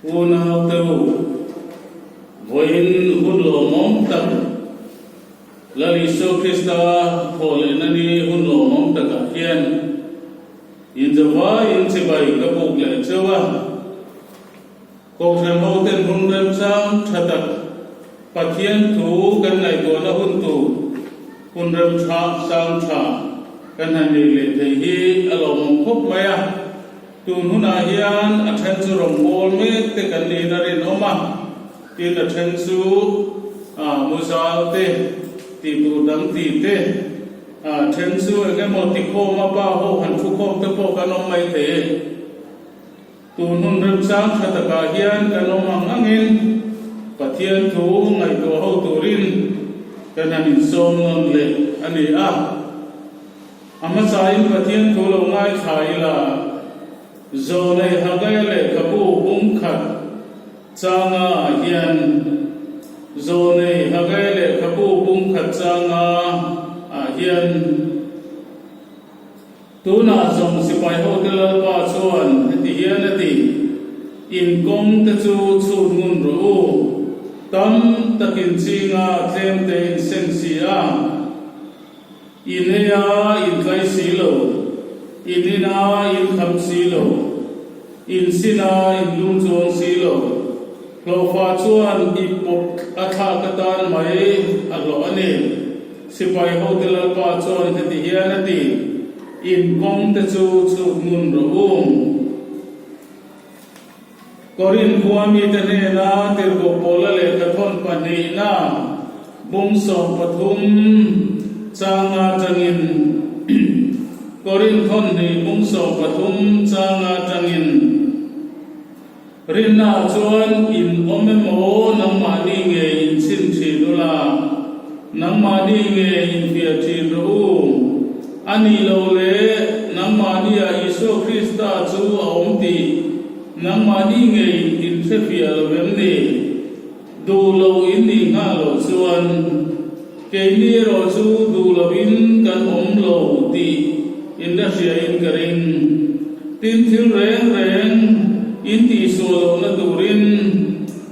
Unaute u, vawiin hun lawmawm tak Lal Isua Krista thawhlehna ni hun lawmawm takah hian inzavaiin chibai ka buk leh cheu a. Kohhran hoten hun remchang tha tak Pathian thu kan ngaihtuahna hun tur hun remtha sang tha kan han nei leh thei hi a lawmawm khawp mai a. Tun hunah hian a then chu rawngbâwl mek te kan niin a rinawm a, tin a then chu muzal te, tih tur dang ti te, a then chu eng emaw tikhawm a pa ho han thukhawm te pawh kan awm mai thei e. Tun hun remchang tha takah hian kan awm ang angin Pathian thu ngaihtuah ho turin kan han insawm nawn leh a ni a. A hmasain Pathian thu lo ngaithla ila, Zawnei Haggai lehkhabu bung khat changa ah hian Zawnei Haggai lehkhabu bung khat changa ah hian, Tunah zawng sipai hote Lalpa chuan heti hian a ti, In kawng te chu chhut ngun rawh u, tam takin chinga tlem te in seng si a, in ei a in tlai si lo, in in a in kham si lo, in sin a in lung chuang si lo, hlawhfa chuan i pawp a thlak atan mai a hlawh a ni. Sipai hote Lalpa chuan heti hian a ti, In kawng te chu chhuk ngun rawh u. Korinth khua mite hnena tirhkoh Paula lehkhathawn pahnihna bung 13 changa tangin Korinth thawnhnih bung 13 changa tangin Rinna chuan in awm emaw nangmahni nge in chhin thin ula, nangmahni nge in fiah thin rawh u. A nih loh le, nangmahnia Isua Krista chu a awm tih nangmahni nge in hre fiah lo vem ni? Duh lo in nih nghal loh chuan, keini erawh chu duh loin kan awm lo tih in la hriain ka ring. Tin, thil reng reng in tihsual lohna turin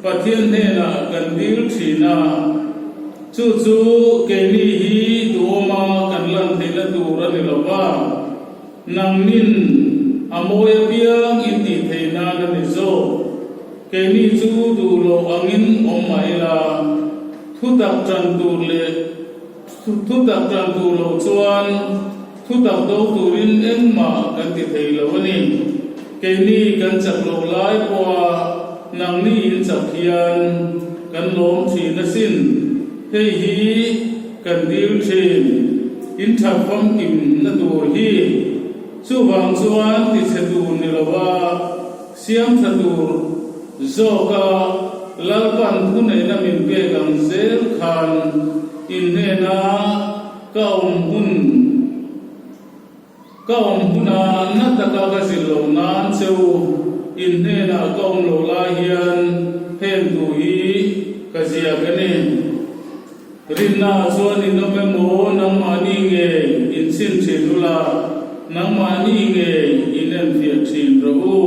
Pathian hnenah kan dil thin a, chu chu keini hi duhawma kan lan theihna tur a ni lo va, nangnin a mawi apiang in tih theih nan a ni zawk. Keini chu duh loh angin awm mah ila, thutak tan tur leh thutak tan tur loh chuan thutak do turin engmah kan ti thei lo a ni. Keini kan chak loh lai pawha nangni in chak hian kan lawm thin asin. Hei hi kan dil thin, in that famkimna tur hi. Chuvang chuan tichhe tur ni lova, Siam tha tur zawka Lalpan thuneihna min pek ang zel khan in hnena ka awm hun ka awm huna na taka ka zilh loh nan che u in hnenah ka awm loh lai hian heng thu hi ka ziak a ni. Rinna chuan in awm emaw nangmahni nge in chhin thin ula, nangmahni nge in enfiah thin rawh u.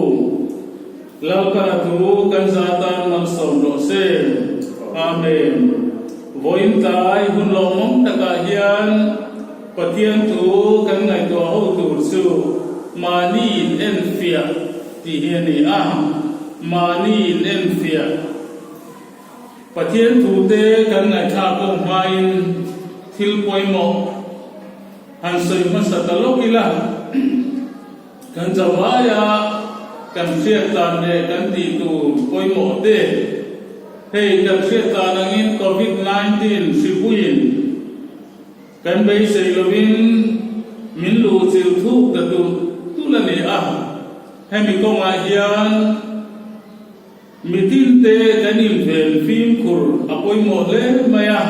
Lalkana thu kan za tan malsawm rawh se. Amen. Vawiin tlai hun lawmawm takah hian Pathian thu kan ngaihtuah ho tur chu mahni in enfiah tih hi a ni a, mahni in enfiah. Pathian thute kan ngaihthlak ho hmain thil pawimawh han sawi hmasa ta lawk ila, kan chavaia kan hriat tlan leh kan tih tur pawimawh te, hei kan hriat tlan angin Covid 19 hripuiin kan beisei lovin min luhchilh thuk ta tulh tulh a ni a, hemi kawngah hian, Mitinte kan inven fimkhur a pawimawh hle mai a,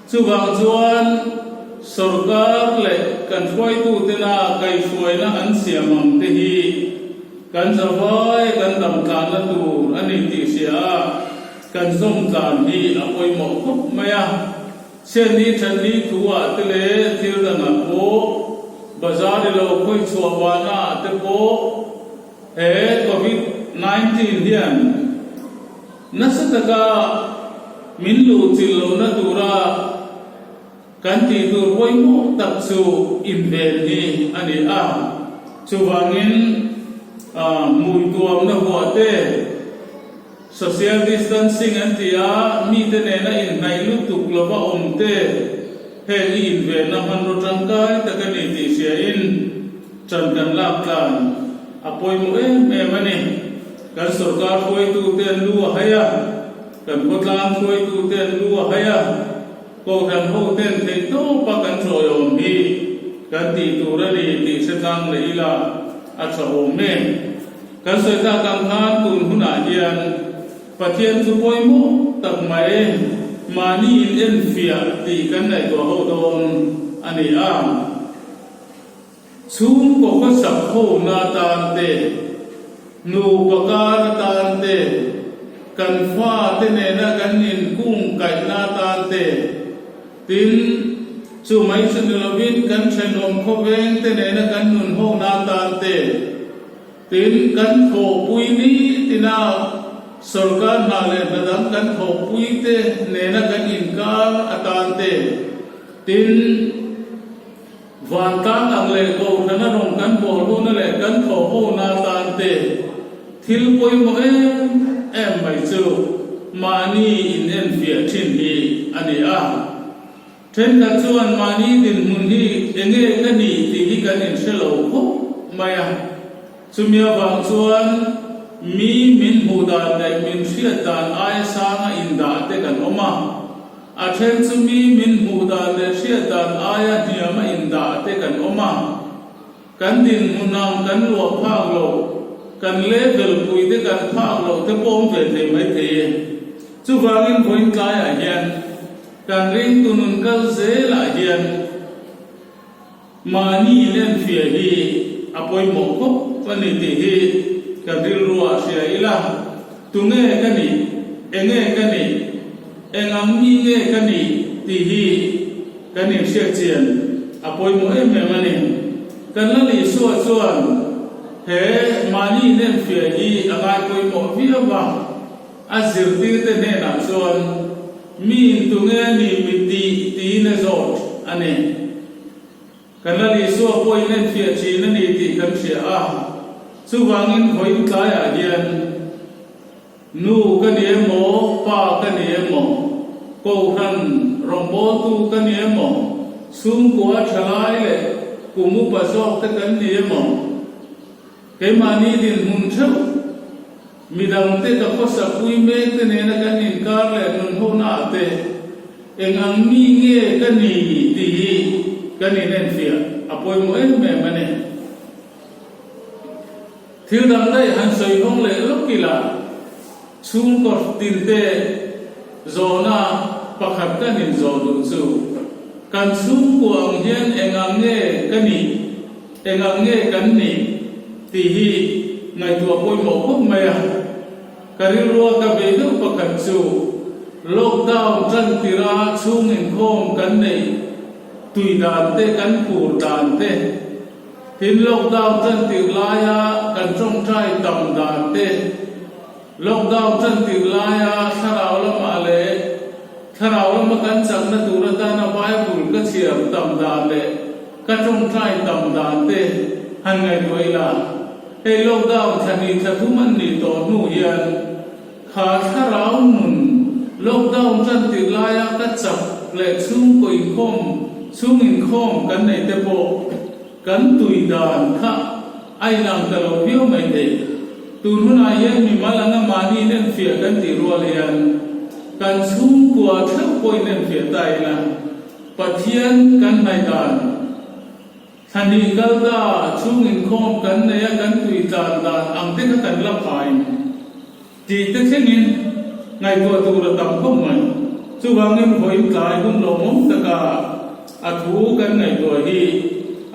chuvang chuan sorkar leh kan hruaitutena kaihhruaina an siam ang te hi kan zavai kan damtlanna tur a ni tih hria a, kan zawm tlan hi a pawimawh khawp mai a. Chhiatni thatni thu ah te leh thil dangah pawh, bazar i lo khawih chhuah vana ah te pawh, He Covid 19 hian. hian nasa taka min luhchilh lohna tura kan tih tur pawimawh tak chu inven hi a ni a. Chuvangin hmui tuamna huah te, social distancing an ti a, mite nena inhnaih lutuk lova awm te, heng hi invenna hmanraw tangkai tak a ni tih hriain ṭan kan lak tlan a pawimawh em em a ni. Kan sorkar hruaitute an lu a hai a, kan khawtlang hruaitute an lu a hai a, Kohhran hoten theihtawpa kan chawiawm hi kan tih tur a ni tih hre tlang leh ila a tha awm e. Kan sawi tak ang khan tun hunah hian Pathian chu pawimawh tak mai mahni in enfiah tih kan ngaihtuah ho dawn a ni a. Chhungkaw khawsak hona atan te, nupa kar atan te, kan fate nena kan inkungkaihna atan te, tin, chu mai chu ni lovin kan thenawm khawveng te nena kan nun hona atan te, tin, kan thawhpui nitina sorkar hna leh hna dang kan thawhpui te nena kan inkar atan te, tin, Vantlang ang leh Kohhrana rawn kan bawl hona leh kan thawh hona atan te thil pawimawh em em mai chu mahni in enfiah thin hi a ni a. Thenkhat chuan mahni dinhmun hi enge ka nih tih hi kan inhre lo khawp mai a. Chumi avang chuan mi min hmuh dan leh min hriat dan aia sanga indah te kan awm a. A then chu mi min hmuh dan leh hriat dan aia hniam a indah te kan awm a, kan dinhmun ang kan luah phak loh, kan level pui te kan phak loh te pawh awm ve thei mai thei e. Chuvangin vawiin tlaiah hian kan ringtu nun kal zelah hian mahni inenfiah hi a pawimawh khawp a ni tih hi kan rilruah hria ila, tunge ka nih, enge ka nih, eng ang mi nge ka nih tih hi kan inhriat chian a pawimawh em em a ni. Kan Lal Isua chuan he mahni inenfiah hi a ngai pawimawh viau a, a zirtirte hnenah chuan Mi intunge a ni mi tih tiin a zawt a ni. Kan Lal Isua pawh in enfiah thin a ni tih kan hria a, chuvangin vawiin tlaiah hian Nu ka ni emaw, Pa ka ni emaw, Kohhran rawngbawltu ka ni emaw, chhungkua thalai leh kum upa zawk te kan ni emaw, Keimahni dinhmun theuh, midangte ka khawsa pui mek te nena kan inkar leh nunhona ah te eng ang mi nge ka ni tih hi kan inenfiah a pawimawh em em a ni. Thil dang daih han sawi hawng leh lawk ila chhungkaw tinte zawhna pakhat kan inzawh duh chu kan chhungkua ang hian eng ang nge ka nih? Eng ang nge kan nih tih hi ngaihtuah pawimawh khawp mai a. Ka rilrua ka bei deuh pakhat chu lockdown tan tira chhung inkhawm kan neih tui dan te kan phur dan te, tin lockdown tan tir laia kan tawngtai tam dan te, lockdown tan tir laia thlarau lamah leh thlarau lama kan chakna tur atana Bible ka chhiar tam dan leh Ka tawngtai tam dan te han ngaihtuah ila, hei lockdown thla hnih thla thum an nih tawh hnu hian kha thlarau nun lockdown tan tirh laia ka chak leh chhungkaw inkhawm chhung inkhawm kan nei te pawh kan tui dan kha a inang ta lo viau mai thei. Tun hunah hian mimal anga mahni inenfiah kan tih rual hian kan chhungkua theuh pawh inenfiah ta ila, Pathian kan hnaih dan, thla hnih kal ta chhung inkhawm kan nei a kan tui tlan dan ang te kha kan la phain tih te thlengin ngaihtuah tur a tam khawp mai. Chuvangin vawiin tlai hun lawmawm taka a thu kan ngaihtuah hi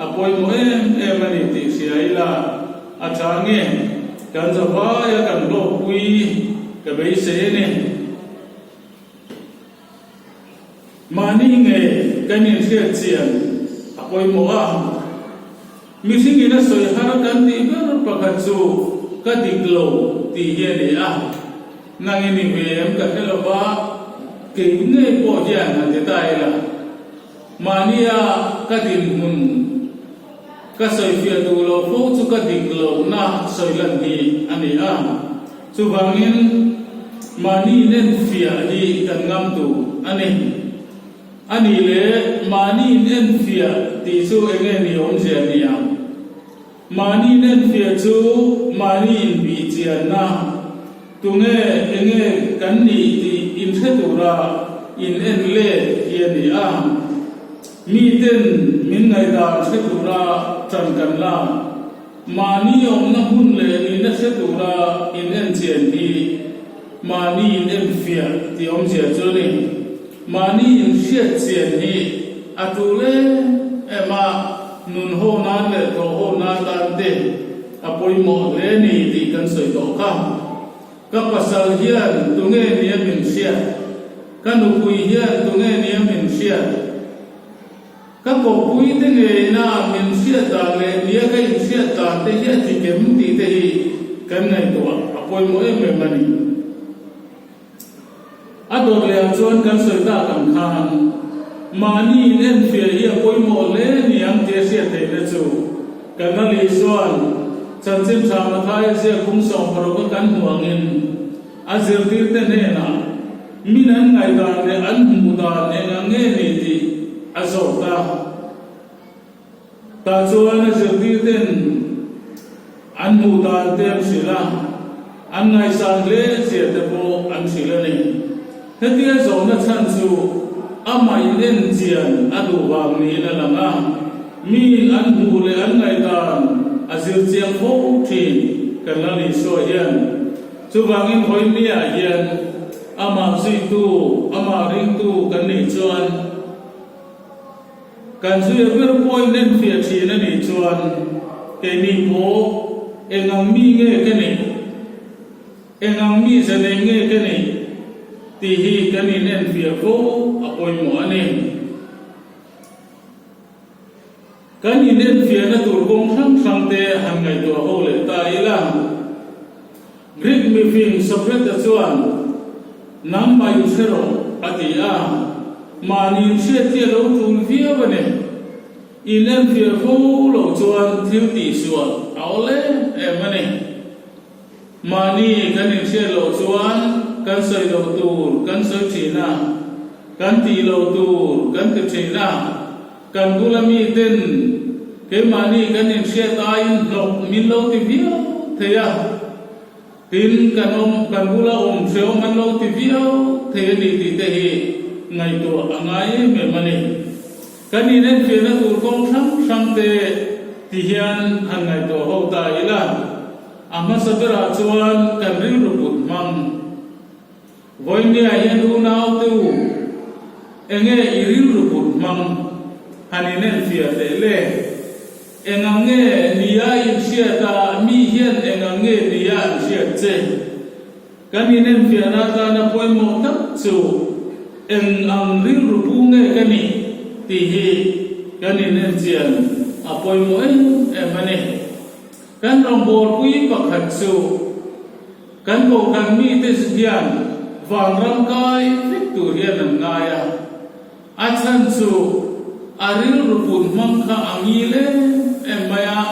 a pawimawh em em a ni tih hria ila a tha nge kan zavaia kan hlawkpui ka beisei a ni. Mahni nge kan inhriat chian a pawimawh a, mihringin a sawi har kan tih ber pakhat chu ka dik lo. tih hi a ni a. Nang i ni ve em ka hre lo va, kei ngei pawh hian han ti ta ila. Mahnia ka dinhmun ka sawifiah duh lo fo chu ka dik lohna sawi lan hi a ni a. Chuvangin mahni inenfiah hi kan ngam tur a ni. A nih leh mahni inenfiah tih chu eng nge ni awmzia ni ang? Mahni inenfiah chu mahni inbihchianna, tunge enge kan nih tih inhre tura in en let hi a ni a. Miten min ngaihdan hre tura ṭan kan la. Mahni awmna hmun leh nihna hre tura in enchian hi mahni in enfiah tih awmzia chu a ni. Mahni in hriat chian hi a tul em em a, nun ho nan leh thawh ho nan tan te a pawimawh hle ni tih kan sawi tawh kha. Ka pasal hian tunge nia min hriat? Ka nupui hian tunge nia min hriat? Ka kawppuite ngeina min hriat dan leh nia ka inhriat dan te hi a dik em tih te hi kan ngaihtuah a pawimawh em em a ni. A dawt leh ah chuan kan sawi tak ang khan mahni in enfiah hi a pawimawh hle ni ang tih a hriat theihna chu kan Ali chuan chanchin tha Mathaia ziak bung 16 a kan hmuh angin a zirtirte hnenah Min an ngaihdan leh an hmuh dan eng ang nge ni tih a zawt a. Tah chuan a zirtirten an hmuh dan te an hrilh a, an ngaihsan hle zia te pawh an hrilh a ni. Hetia zawhna chhan chu amah in en chian a duh vang niin a lang a, miin an hmuh leh an ngaihdan a zir chiang fo thin kan la ni sawi hian. Chuvangin Vawinia hian amah zuitu, amah ringtu kan nih chuan kan zuia ber pawhin enfiah thin a nih chuan keini pawh eng ang mi nge ka nih, eng ang mi ze nei nge ka nih tih hi kan inenfiah fo a pawimawh a ni. Kan inenfiahna tur kawng hrang hrang te han ngaihtuah ho leh ta ila. Greek mifing Socrates chuan, Nangmah inhre rawh, a ti a. Mahni inhriat hi a lo tul viau a ni. Inenfiah fo loh chuan thil tihsual a awl em em a ni. Mahni kan inhriat loh chuan kan sawi loh tur kan sawi thin a, kan tih loh tur kan ti thin a. Kan bula miten keimahni kan inhriat aiin hnawk min lo ti viau thei a, tin kan awm kan bula awm hrehawm an lo ti viau thei a ni tih te hi ngaihtuah a ngai em em a ni. Kan inenfiahna tur kawng hrang hrang te ti hian han ngaihtuah ho ta ila, a hmasa berah chuan kan rilru put hmang. Vawinia hian unaute u, enge i rilru put hmang han inenfiah teh le? Eng ang nge nia inhriat a, mi hian eng ang nge nia an hriat che? Kan inenfiahna atana pawimawh tak chu eng ang rilru pu nge ka nih tih hi kan inenchian a pawimawh em em a ni. Kan rawngbawlpui pakhat chu. Kan kohhran mite hian vanram kai vek tur hian an ngai a, a chhan chu a rilru put hmang kha a ngil em em mai a,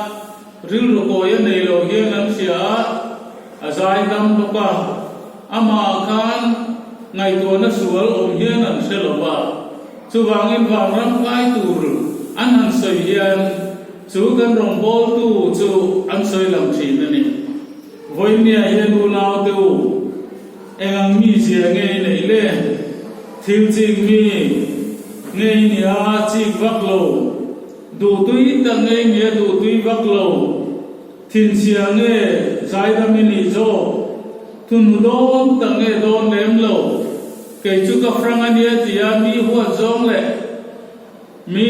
rilru kawi a nei lo hian an hria a, a zai dam bawk a, amah khan ngaihtuahna sual awm hian an hre lo va, chuvangin vanram kai tur an han sawi hian chu kan rawngbawltu chu an sawi lang thin a ni. Vawinia hian unaute u, eng ang mi zia nge i neih le? Thil chik mi nge i nia chik vak lo? Duhtui tak nge i nia duhtui vak lo? Thinchhia nge zaidam i nih zawk? Thunhu dawn tak nge dawn lem lo? Kei chu ka frang a nia tia mi huat zawng leh Mi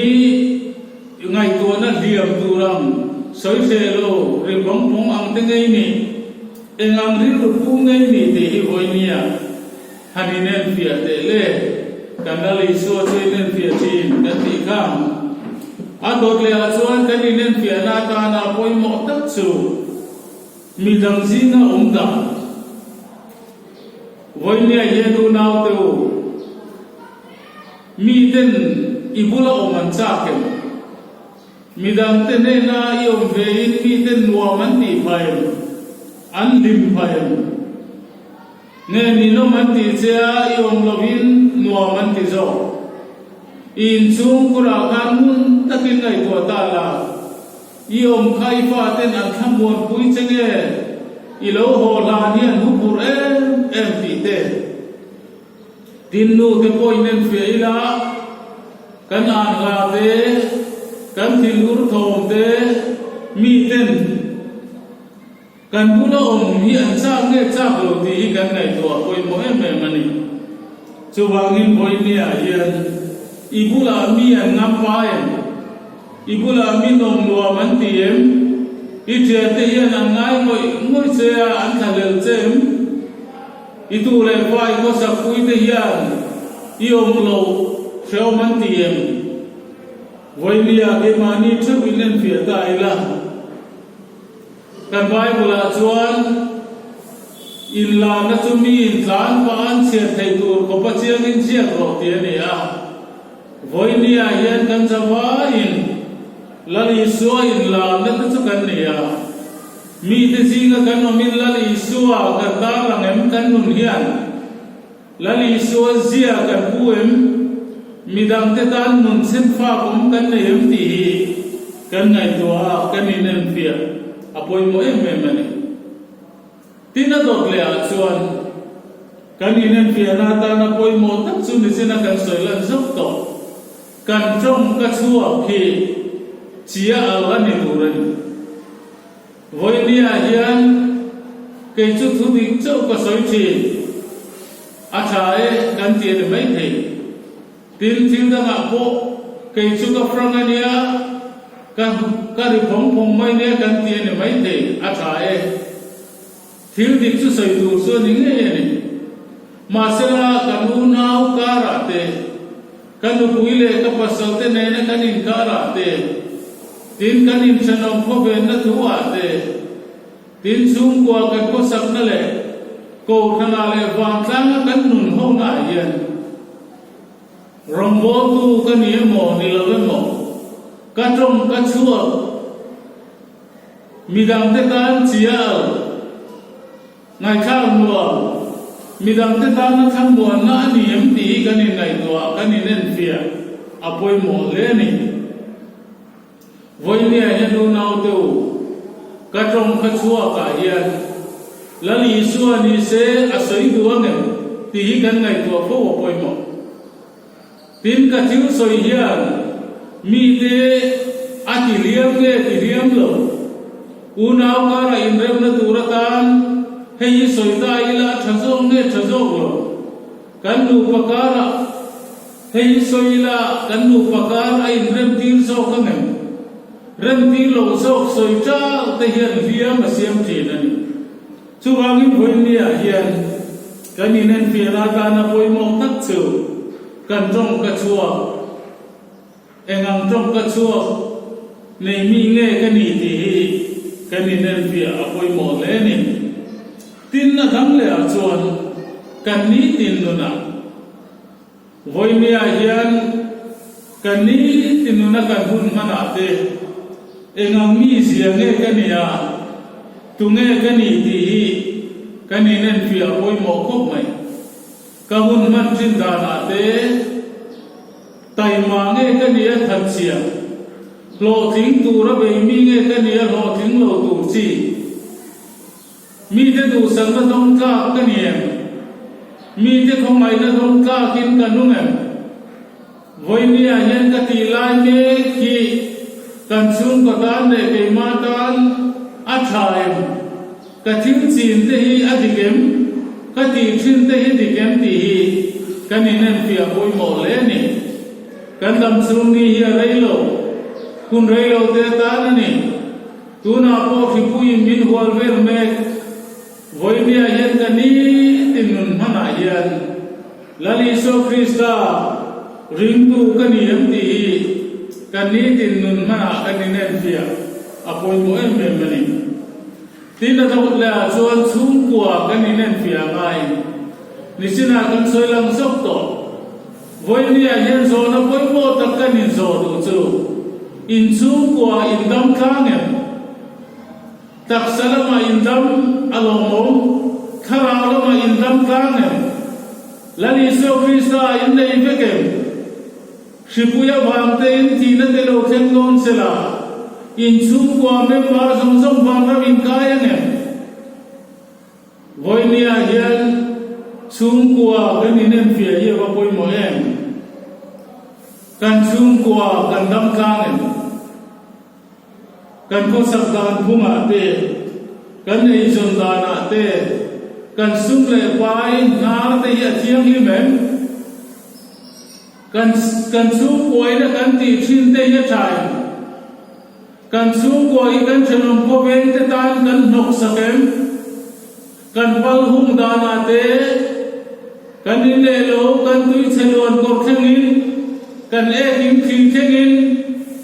ngaihtuahna hliam tur ang sawi hreh lo, ri phawng phawng ang te ngei ni, eng ang rilru pu ngei ni tih hi vawinia han inenfiah teh le, kan Lal Isua chu inenfiah thin kan tih kha. A dawt leh ah chuan kan inenfiahna atana pawimawh tak chu midang zinga awm dan. Vawinia hian unaute u, miten i bula awm an chak em? Midangte hnena i awm ve in miten nuam an tih phah em? An hlim phah em? Nge ninawm an tih che a i awm lovin nuam an ti zawk? I inchhungkhurah khan ngun takin ngaihtuah ta la. I awm kha i faten an thlamuanpui che nge i lo haw hlan hi an huphurh em em tih te. Tin nu te pawh in enfiah ila kan an hla te, kan thinur thawm te mi ten kan bula awm hi an chak nge chak lo tih hi kan ngaihtuah pawimawh em em a ni. Chuvangin vawinia hian i bulah mi an ngam pa em? I bulah mi nawm nuam an ti em? I thiante hian an ngai ngawih ngawih che a, an thlahlel che em? I tu leh fa i khawsak pui te hian i awm loh hrehawm an ti em? Vawinia keimahni theuh in enfiah ta ila. Kan Bible-ah chuan inlârna chu miin tlân pah an chhiat theih tûr khawpa chiangin ziak rawh tih a ni a. Vawinia hian kan zavaiin Lal Isua inlârna te chu kan nei a. Mite zînga kan awmin Lal Isua kan târlang em kan nun hian Lal Isua zia kan pu em? Midangte tan nun chhenfak awm kan nei em tih hi kan ngaihtuah a, kan inenfiah a pawimawh em em a ni. Tin a dawt leh ah chuan kan inenfiahna atana pawimawh tak chu nichina kan sawi lan zauh tawh. Kan tawng ka chhuak hi chia al a ni tur a ni. Vawinia hian kei chu thu dik chauh ka sawi thin. A tha e kan ti a ni maithei. Tin, thil dangah pawh kei chu ka frank a nia, ka ka ri phawng phawng mai nia kan ti a ni maithei. A tha e. Thil dik chu sawi tur chu a ni ngei a ni. Mahsela kan unau karah te, ka nupui leh ka pasal te nena kan inkarah te, tin kan inthenawm khawvenna thu ah te, Tin chhungkua kan khawsakna leh kohhranah leh vantlanga kan nun honaah hian rawngbawltu ka ni emaw ni lo emaw, ka tawng ka chhuak, midangte tan chial, ngaihthlak nuam, midangte tana thlamuanna a ni em tih hi kan inngaihtuah, kan inenfiah a pawimawh hle a ni. Vawinia hian unaute u, ka tawng kha chhuakah hian Lal Isua ni se a sawi duh ang em tih hi kan ngaihtuah fo a pawimawh. Tin, ka thil sawi hian mite a ti hliam nge ti hliam lo? Unau karah inremna tur atan hei hi sawi ta ila a tha zawk nge tha zawk lo? Kan nupa karah Hei hi sawi ila kan nupa kar a inremtir zawk ang em? Remtir loh zawk sawi chauh te hian hliam a siam thin a ni. Chuvangin vawinia hian kan inenfiahna atana pawimawh tak chu kan tawngka chhuak, eng ang tawngka chhuak nei mi nge ka ni tih hi kan inenfiah a pawimawh hle a ni. Tin a dang lehah chuan kan nitin nunah, Vawinia hian ka nitin nuna kan hun hmanah te eng ang mi zia nge ka nih a, tunge ka nih tih hi kan inenfiah pawimawh khawp mai. Ka hun hman thin danah te taima nge ka nih a thatchhia, hlawhtling tura bei mi nge ka nih a hlawhtling lo tur chi. Mite duhsakna dawng tlak ka ni em? Mite khawngaihna dawng tlakin ka nung em? Vawinia hian ka tih lai mek hi kan chhungkaw tan leh keimah tan a tha em? Ka thil chin te hi a dik em? Ka tih thin te hi dik em tih hi kan inenfiah pawimawh hle a ni. Kan dam chhung ni hi a rei lo, hun rei lo te atan a ni. Tunah pawh hripuiin min hual vel mek. Vawinia hian ka nitin nun hmanah hian Lal Isua Krista ringtu ka ni em tih hi ka nitin nun hmanah kan inenfiah a pawimawh em em a ni. Tin a dawt lehah chuan chhungkua kan inenfiah ngai. Nichinah kan sawi lang zawk tawh. Vawinia hian zawhna pawimawh tak kan inzawh duh chu, inchhungkua indam tlang em? Taksa lamah indam a lawmawm, thlarau lamah indam tlang em? Lal Isua Krista a innei vek em? Hripui avang tein thihna te lo thleng dawn se la, inchhungkua member zawng zawng vanram inkai ang em? Vawinia hian chhungkua kan inenfiah hi a va pawimawh em? Kan chhungkua kan dam tlang em? Kan khawsak dan phungah te, kan eizawn danah te, kan sum leh pai hnar te hi a thianghlim em? Kan kan chhungkuaina kan tih thin te hi a tha em? Kan chhungkua hi kan thenawm khawveng te tan kan hnawksak em? Kan pal hung danah te, kan in leh lo, kan tui chhe luan kawr thlengin, kan ek in thli thlengin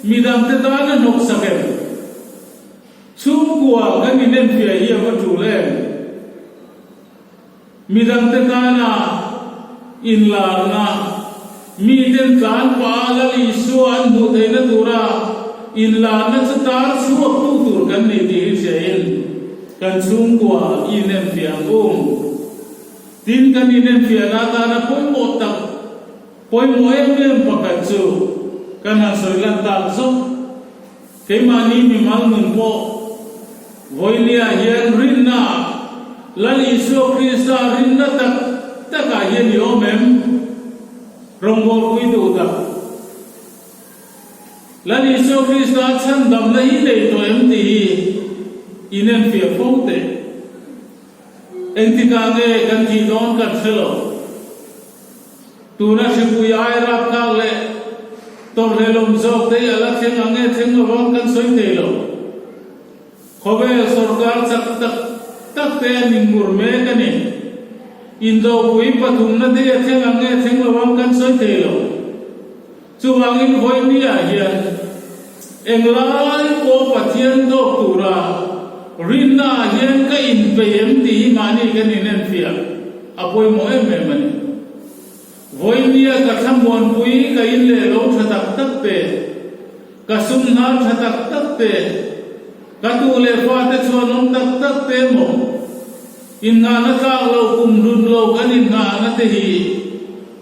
midang te tan a hnawksak em? Chhungkua kan inenfiah hi a va tul em? Midang te tana inlarna, miten tlan pah a Lal Isua an hmuh theihna tura inlarna chu tar chhuak tu tur kan ni tih hi hriain kan chhungkua i inenfiah ang u. Tin, kan inenfiahna atana pawimawh tak, pawimawh em em pakhat chu kan han sawi lan tak zawk. Keimahni mimal nun pawh vawinia hian rinna Lal Isua Krista rinna tak takah hian i awm em? Rawngbawlpui duh tak. Lal Isua Krista chhandamna hi nei tawh em tih hi inenfiah fo teh. Engtikah nge kan thih dawn kan hre lo. Tuna hripui ai rapthlak leh tawrhlelawm zawk te hi a la thleng ang nge thleng lovang kan sawi thei lo. Khawvel sorkar chak tak tak te an inmur mek a ni. Indopui pathumna te hi a thleng ang nge thleng lovang kan sawi thei lo. Chuvangin vawinia hian englai pawh Pathian dawk tura rinna ah hian ka inpeih em tih hi mahni kan inenfiah a pawimawh em em a ni. Vawinia ka thlamuanpui ka in leh lo tha tak tak te, ka sum hnar tha tak tak te, ka tu leh fate chhuanawm tak tak te emaw, Innghahna tlak lo kum hlun lo kan innghahna te hi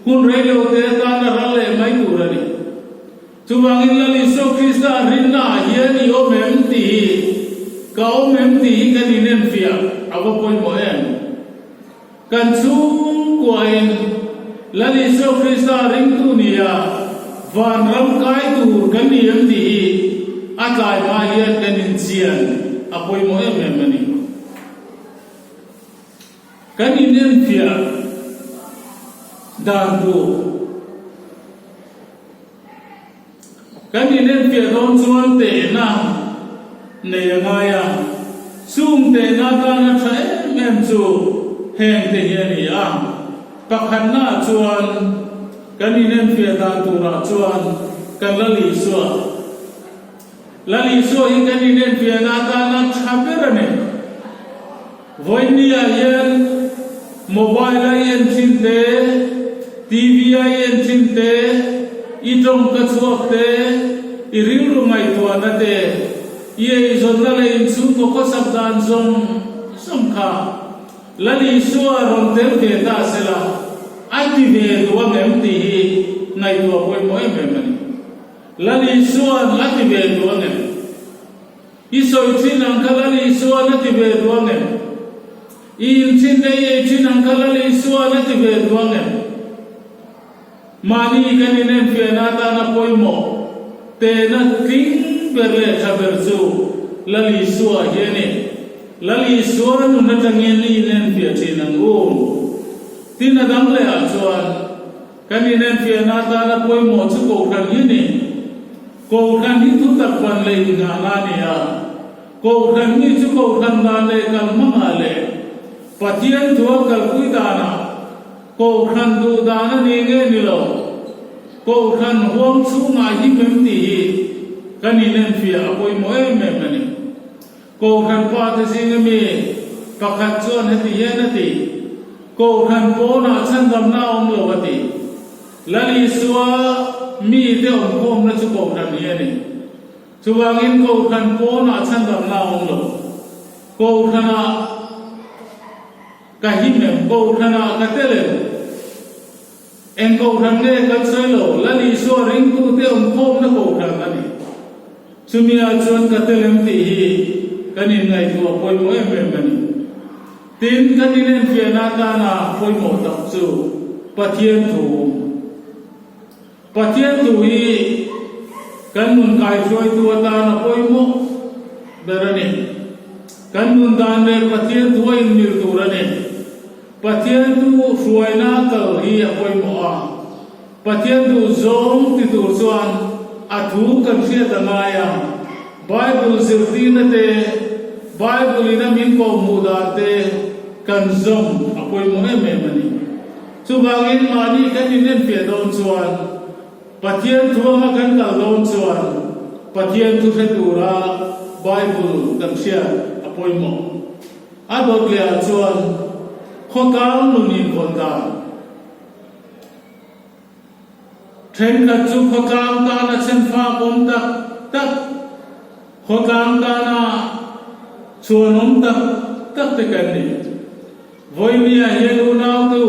hun rei lo te atana ral leh mai tur a ni. Chuvangin Lal Isua Krista rinna ah hian i awm em tih hi ka awm em tih hi kan inenfiah a va pawimawh em? Kan chhungkuain Lal Isua Krista ringtu nia vanram kai tur kan ni em tih hi a tlai hma hian kan inchian a pawimawh em em a ni. Kan inenfiah dan tur Kan inenfiah dawn chuan tehna nei a ngai a, chung tehna atana tha em em chu heng te hi a ni a. Pakhatnaah chuan kan inenfiah dan turah chuan kan la Isua. Lal Isua hi kan inenfiahna atana tha ber a ni. Vawinia hian mobile a i en thin te, TV a i en thin te, i tawngka chhuak te, i rilru ngaihtuahna te, i eizawnna leh inchhungkaw khawsak dan zawng zawng kha Lal Isua rawn tel ve ta sela a ti ve duh ang em tih hi ngaihtuah pawimawh em em a ni. Lal Isua'n a ti ve duh ang em? I sawi thin ang kha Lal Isua'n a ti ve duh ang em? I in thin leh i ei thin ang kha Lal Isua'n a ti ve duh ang em? Mahni kan inenfiahna atana pawimawh tehna tling ber leh tha ber chu Lal Isua hi a ni. Lal Isua nun atangin i inenfiah thin ang u. Tin a dang lehah chuan, Kan inenfiahna atana pawimawh chu Kohhran hi a ni. Kohhran hi thutak ban leh inngahna a ni a. Kohhran mi chu Kohhran dan leh kal hmangah leh Pathian thua kalpui danah Kohhran duh dan a ni nge ni lo, Kohhran huang chhungah him em tih hi kan inenfiah a pawimawh em em a ni. Kohhran pa te zinga mi pakhat chuan heti hian a ti. Kohhran pawnah chhandamna a awm lo a ti. Lal Isua mite awmkhawmna chu Kohhran hi a ni. Chuvangin Kohhran pawnah chhandamna a awm lo. Kohhranah ka him em? Kohhranah ka tel em? Eng Kohhran nge kan sawi lo? Lal Isua ringtute awmkhawmna Kohhran a ni. Chumi-ah chuan ka tel em tih hi kan inngaihtuah pawimawh em em a ni. Tin, kan inenfiahna atana pawimawh tak chu Pathian thu. Pathian thu hi kan nun kaihruaitu atana pawimawh ber a ni. Kan nun dan leh Pathian thu a inmil tur a ni. Pathian thu hruaina kal hi a pawimawh a. Pathian duh zawng ti tur chuan a thu kan hriat a ngai a, Bible zirtirna te, Bible in a min kawhhmuh dan te kan zawm a pawimawh em em a ni. Chuvangin mahni kan inenfiah dawn chuan, Pathian thu anga kan kal dawn chuan Pathian thu hre tura Bible kan hriat a pawimawh. A dawt leh ah chuan khawtlang nun invawn dan. Thenkhat chu khawtlang tana chhenfak awm tak tak, khawtlang tana chhuanawm tak tak te kan ni. Vawinia hian unautu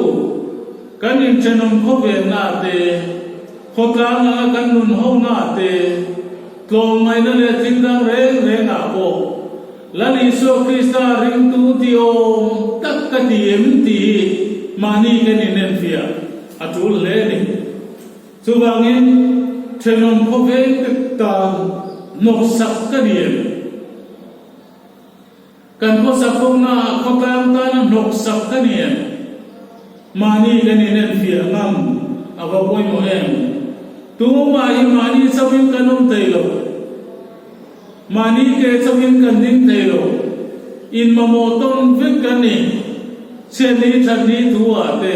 kan inthenawm khawvenna te, khawtlang anga kan nun hona te, tlawmngaihna leh thil dang reng rengah pawh Lal Isua Krista ringtu ti awm tak ka ti em tih hi mahni kan inenfiah a tul hle a ni. Chuvangin thenawm khawveng te tan hnawksak ka ni em? Kan khawsak kawngnaah khawtlang tana hnawksak ka ni em? Mahni kan inenfiah ngam a va pawimawh em? Tumah hi mahni chauhin kan awm thei lo. Mahni ke chauhin kan ding thei lo. In mamawh tawn vek kan ni. Chhiatni thatni thu ah te,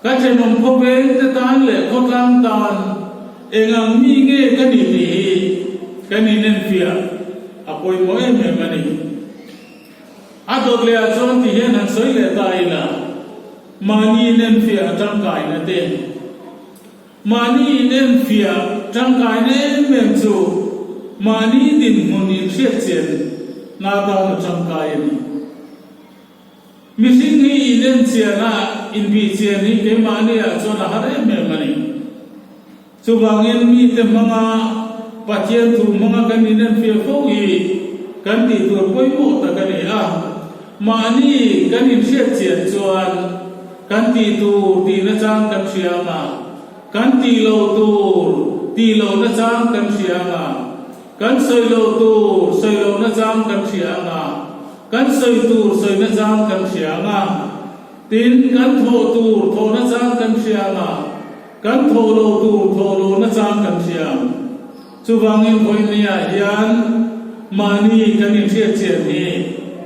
ka thenawm khawveng te tan leh khawtlang tan eng ang mi nge ka ni tih hi kan inenfiah a pawimawh em em a ni. A dawt leh ah chuan ti hian han sawi leh ta ila, mahni inenfiah a tangkaina te, Mahni inenfiah tangkaina em em chu mahni dinhmun inhriatchian na tan a tangkai a ni. Mihring hi inenchiana inbihchian hi keimahniah chuan a har em em a ni. Chuvangin mite hmanga Pathian thu hmanga kan inenfiah fo hi kan tih tur pawimawh tak a ni a. Mahni kan inhriatchian chuan kan tih tur tih nachang kan hria ang a, kan tih loh tur tih loh nachang kan hria ang a, kan sawi loh tur sawi loh nachang kan hria ang a, kan sawi tur sawi nachang kan hria ang a, tin kan thawh tur thawh nachang kan hria ang a, kan thawh loh tur thawh loh nachang kan hria ang. Chuvangin vawinia hian mahni kan inhriatchian hi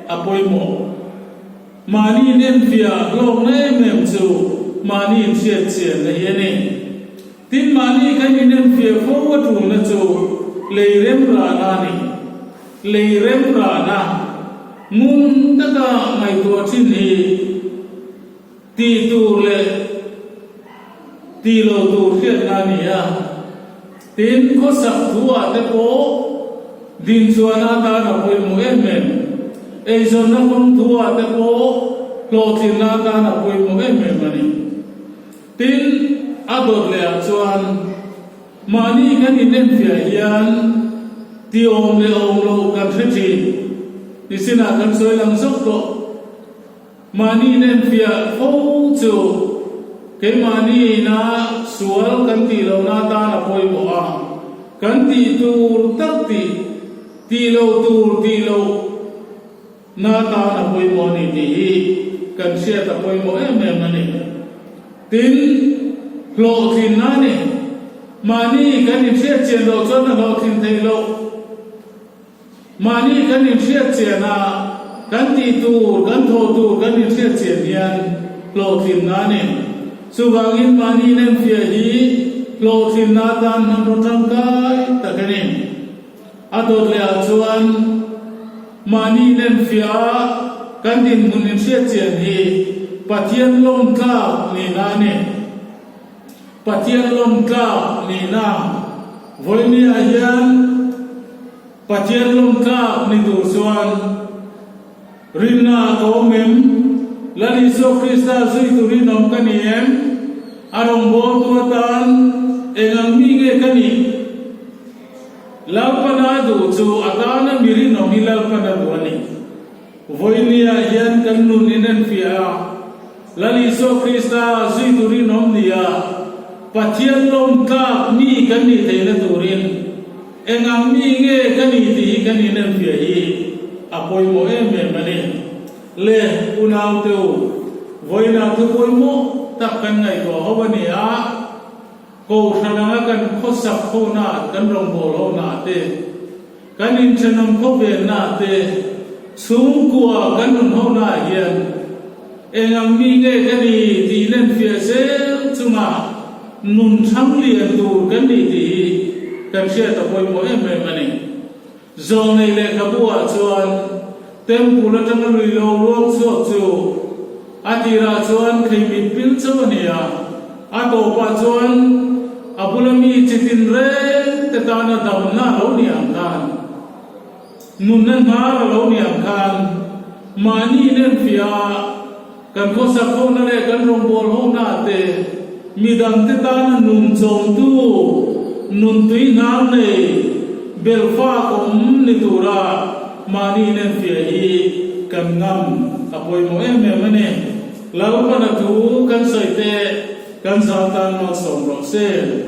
a pawimawh. Mahni inenfiah hlawkna em em chu mahni inhriatchianna hi a ni. Tin, mahni kan inenfiah fo a tulna chu lei remrahna a ni. Lei remrahna ngun taka ngaihtuah thin hi Tih tur leh tih lo tur hriatna a ni a, tin khawsak thu-ah te pawh dinchhuahna atan a pawimawh em em. Eizawnna kawng thu-ah te pawh hlawhtlinna atan a pawimawh em em a ni. Tin, a dawt lehah chuan mahni kan inenfiah hian ti awm leh awm loh kan hre thin. Nisinah kan sawi lang zawk tawh. Mahni inenfiah fo chu keimahni ina sual kan tih lohna atan a pawimawh a, kan tih tur tak tih, tih loh tur tih loh na atan a pawimawh a ni tih hi kan hriat a pawimawh em em a ni. Tin, hlawhtlinna a ni. Mahni kan inhriat chian loh chuan a hlawhtlin theih loh. Mahni kan inhriat chian a, kan tih tur, kan thawh tur kan inhriat chian hian hlawhtlinna a ni. Chuvangin mahni inenfiah hi hlawhtlinna atan hmanraw tangkai tak a ni. A dawt lehah chuan mahni inenfiah a. kan dinhmun inhriat chian hi Pathian lawmtlak nihna a ni. Pathian lawmtlak nihna vawinia hian Pathian lawmtlak ni tur chuan rinna a ka awm em? Lal Isua Krista zui turin awm ka ni em? A rawngbawltu atan eng ang mi nge ka nih? Lalpana duh chu a tana mi rinawm hi Lalpana duh a ni. Vawinia hian kan nun in enfiah a, Lal Isua Krista zui tu rinawm ni a, Pathian lawm tlak mi kan nih theihna turin eng ang mi nge ka nih tih hi kan inenfiah hi a pawimawh em em a ni. Le unaute u, vawiinah thu pawimawh tak kan ngaihtuah ho a ni a, Kohhran anga kan khawsak hona, kan rawngbâwl hona te, kan inthenawm khawvenna te, chhungkua kan nun hona hian eng ang mi nge ka ni tih lenfiah zel chunga nun thlang lian tur kan ni tih hi kan hriat a pawimawh em em a ni. Zawlnei lehkhabu-ah chuan Temple atanga lui lo ruang chhuak chu a tirah chuan kheimit pil chauh a ni a, a tawpah chuan a bula mi chi tinreng te tana damna a lo ni ang khan, nunna hnar a lo ni ang khan mahni inenfiah a kan khawsak hona leh kan rawngbâwl hona te midangte tana nun chawmtu, nun tui hnar nei belfak awm ni tura mahni inenfiah hi kan ngam a pawimawh em em a ni. Lalpana thu kan sawi te kan zau tan malsawm rawh se.